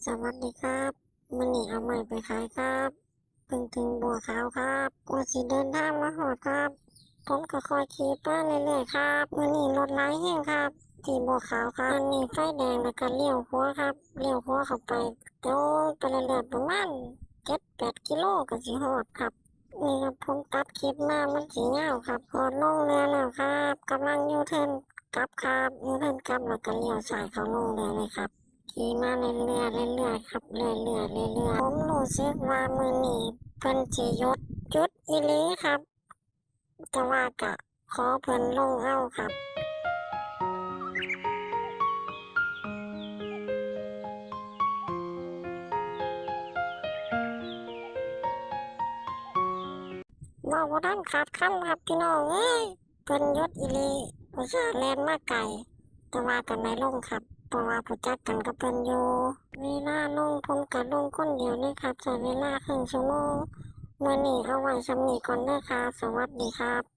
ສະຫວັດດີຄັບ ມື້ນີ້ເອົາໄມ້ໄປຂາຍຄັບ ເພິ່ງເຖິງບົວຂາວຄັບ ກວ່າຊິເດີນທາງມາຮອດຄັບ ຜົມກໍຄ່ອຍຂີ່ໄປເລື້ອຍໆຄັບ ມື້ນີ້ລົດຫຼາຍແຮງຄັບ ທີ່ບົວຂາວຄັບ ອັນນີ້ໄຟແດງແລ້ວກໍລ້ຽວຂວາຄັບ ລ້ຽວຂວາເຂົ້າໄປ ຕົງໄປເລື້ອຍໆ ປະມານເຈັດແປດກິໂລກໍຊິຮອດຄັບ ນີ້ຄັບ ຜົມຕັດຄລິບມາມັນຊິຍາວຄັບ ຮອດໂລງເຮືອແລ້ວຄັບ ກຳລັງຢູເທີນກັບຄັບ ຢູເທີນກັບແລ້ວກໍລ້ຽວຊ້າຍເຂົ້າໂລງເຮືອເລີຍຄັບ ຂີ່ມາເລື້ອຍໆ ເລື້ອຍໆຄັບ ເລື້ອຍໆ ເລື້ອຍໆ ຜົມຮູ້ສຶກວ່າມື້ນີ້ເພິ່ນຊິຢຸດ ຢຸດອີ່ຫຼີຄັບ ແຕ່ວ່າກະຂໍເພິ່ນລົງເອົາຄັບ ເວົ້າບໍ່ທັນຂາດຄຳຄັບ ພີ່ນ້ອງເອີຍ ເພິ່ນຢຸດອີ່ຫຼີ ອຸດສ່າແລ່ນມາໄກ ແຕ່ວ່າກໍໄດ້ລົງຄັບ ເພາະວ່າຮູ້ຈັກກັນກັບເພິ່ນຢູ່ ເວລາລົງ ຜົມກໍລົງຄົນດຽວເລີຍຄັບ ໃຊ້ເວລາເຄິ່ງຊົ່ວໂມງ ມື້ນີ້ເອົາໄວ້ຊ່ຳນີ້ກ່ອນເດີຄັບ ສະຫວັດດີຄັບ.